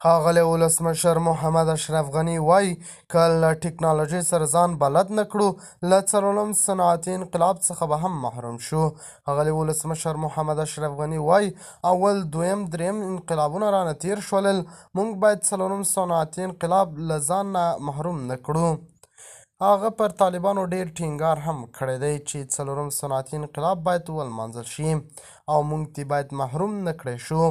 ښاغلی ولسمشر محمد اشرف غني وايي، که له ټکنالوژۍ سره ځان بلد نه کړو، له څلورم صنعتي انقلاب څخه به هم محروم شو. ښاغلی ولسمشر محمد اشرف غني وايي، اول، دویم، دریم انقلابونه رانه تېر شولل، موږ باید څلورم صنعتي انقلاب له ځان نه محروم نه کړو. هغه پر طالبانو ډېر ټینګار هم کړی دی چې څلورم صنعتي انقلاب باید ولمانځل شي او موږ ترې باید محروم نه کړی شو.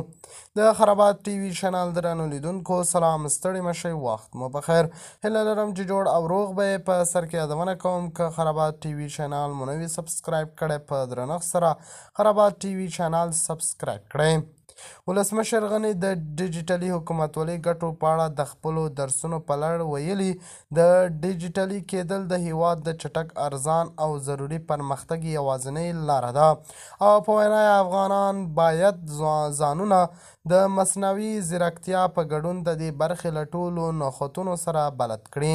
د خرابات ټي وي چینل درنو لیدونکو سلام، ستړي مه شئ، وخت مو پخیر. هیله لرم چې جوړ او روغ به یې. په سر کې یادونه کوم که خرابات ټي وي چینل مو نه وي سبسکرایب کړی، په درنښت سره خرابات ټي وي چینل سبسکرایب کړئ. ولسمشر غني د ډیجیټلي حکومتولۍ ګټو په اړه د خپلو درسونو په لړ ویلي، د ډیجیټلي کېدل د هېواد د چټک، ارزان او ضروري پرمختګ یوازینۍ لاره ده او په وینا یې افغانان باید ځانونه د مصنوعي ځیرکتیا په ګډون د دې برخې له ټولو نوښتونو سره بلد کړي.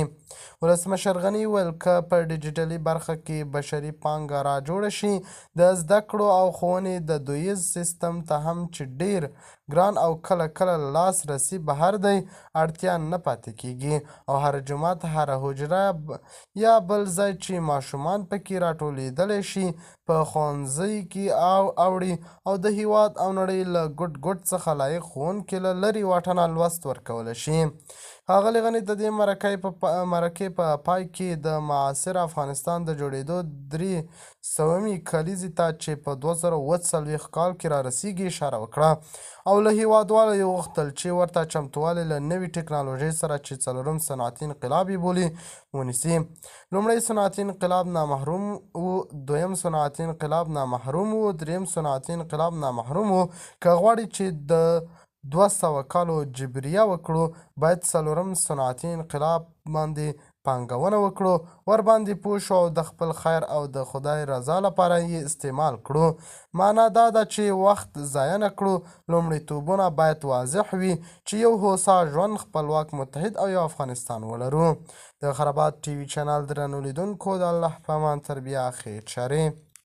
ولسمشر غني وویل، که په ډیجیټلي برخه کې بشري پانګه را جوړه شي، د زده کړو او ښوونې د دودیز سیستم ته هم چې ډېر ګران او کله کله له لاس رسي بهر دی، اړتیا نه پاتې کېږي او هر جومات، هره حجره یا بل ځای چې ماشومان پکې راټولېدلی شي، په ښوونځي کې اوړي او د هېواد او نړۍ له ګوټ ګوټ څخه لایق ښوونکي له لرې واټنه لوست ورکولی شي. ښاغلي غني د دې مرکې په پای کې د معاصر افغانستان د جوړېدو 300مې کلیزې ته چې په 2047 کال کې رارسېږي اشاره وکړه او له هېوادوالو یې وغوښتل چې ورته چمتووالی له نوې ټکنالوژۍ سره چې څلورم صنعتي انقلاب یې بولي ونیسي. لومړی صنعتي انقلاب نامحروم و، دویم صنعتي انقلاب نامحروم و، دریم صنعتي انقلاب نامحروم و. که غواړي چې د 200 کالو جبریه وکړو، باید څلورم صنعتي انقلاب باندې پانګونه وکړو، ورباندې پوه شو او د خپل خیر او د خدای رضا لپاره یې استعمال کړو. معنا دا ده چې وخت ضایع نه کړو. لومړیتوبونه باید واضح وي چې یو هوسا ژوند، خپلواک، متحد او یو افغانستان ولرو. د خرابات ټي وي چینل درنو لیدونکو د الله په امان، تر بیا، خیر چارې.